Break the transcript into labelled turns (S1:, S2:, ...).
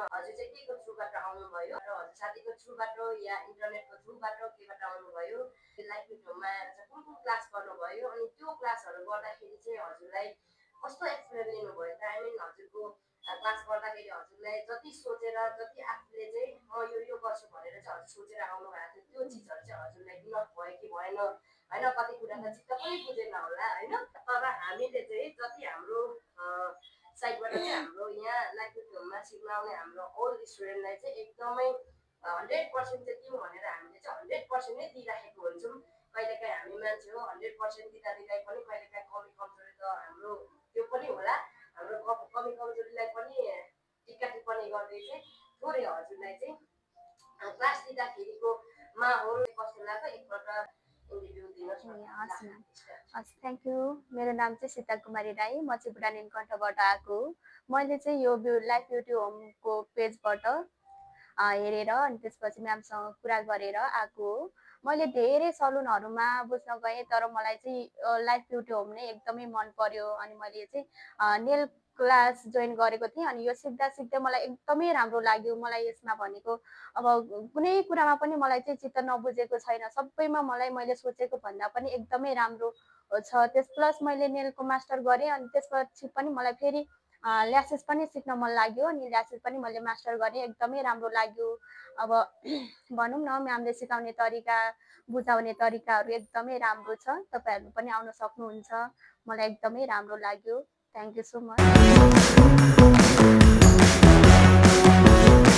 S1: हजुर चाहिँ केको थ्रुबाट आउनुभयो र हजुर साथीको थ्रुबाट या इन्टरनेटको थ्रुबाट केबाट आउनुभयो, लाइभ भिडियोमा आएर चाहिँ कुन कुन क्लास गर्नुभयो, अनि त्यो क्लासहरू गर्दाखेरि चाहिँ हजुरलाई कस्तो एक्सपिरियन्स लिनुभयो त? आई मिन हजुरको क्लास गर्दाखेरि हजुरलाई जति सोचेर जति आफूले चाहिँ यो गर्छु भनेर चाहिँ हजुर सोचेर आउनु भएको थियो त्यो चिजहरू चाहिँ हजुरलाई इनफ भयो कि भएन होइन, कति कुरा त चित्त पनि बुझेन होला होइन, तर हामीले चाहिँ जति हाम्रो साइडबाट चाहिँ हाम्रो यहाँ लाइफ भिडियोमा सिक्न आउने हाम्रो ओल्ड स्टुडेन्टलाई चाहिँ एकदमै 100% चाहिँ दिउँ भनेर हामीले चाहिँ 100% नै दिइराखेको हुन्छौँ। कहिलेकाहीँ हामी मान्छे हो 100% दिँदा दिँदै पनि कहिलेकाहीँ कमी कमजोरी त हाम्रो त्यो पनि होला, हाम्रो कमी कमजोरीलाई पनि टिक्का टिप्पणी गर्दै चाहिँ थोरै हजुरलाई चाहिँ क्लास दिँदाखेरिको माहौल कस्तो लाग्यो एकपल्ट इन्टरभ्यू दिनुहोस्।
S2: Thank you. मेरो नाम चाहिँ सीता कुमारी राई, म चाहिँ बुढा नीलकण्ठबाट आएको। मैले चाहिँ यो लाइफ ब्युटी होमको पेजबाट हेरेर अनि त्यसपछि म्यामसँग कुरा गरेर आएको हो। मैले धेरै सलुनहरूमा बुझ्न गएँ तर मलाई चाहिँ लाइफ ब्युटी होम नै एकदमै मन पर्यो अनि मैले चाहिँ नेल क्लास जोइन गरेको थिएँ अनि यो सिक्दा सिक्दै मलाई एकदमै राम्रो लाग्यो। मलाई यसमा भनेको अब कुनै कुरामा पनि मलाई चाहिँ चित्त नबुझेको छैन, सबैमा मलाई मैले सोचेको भन्दा पनि एकदमै राम्रो छ। त्यस प्लस मैले नेलको मास्टर गरेँ अनि त्यसपछि पनि मलाई फेरि ल्यासेस पनि सिक्न मन लाग्यो अनि ल्यासेस पनि मैले मास्टर गरेँ, एकदमै राम्रो लाग्यो। अब भनौँ न म्यामले सिकाउने तरिका बुझाउने तरिकाहरू एकदमै राम्रो छ, तपाईँहरू पनि आउन सक्नुहुन्छ, मलाई एकदमै राम्रो लाग्यो। Thank you so much.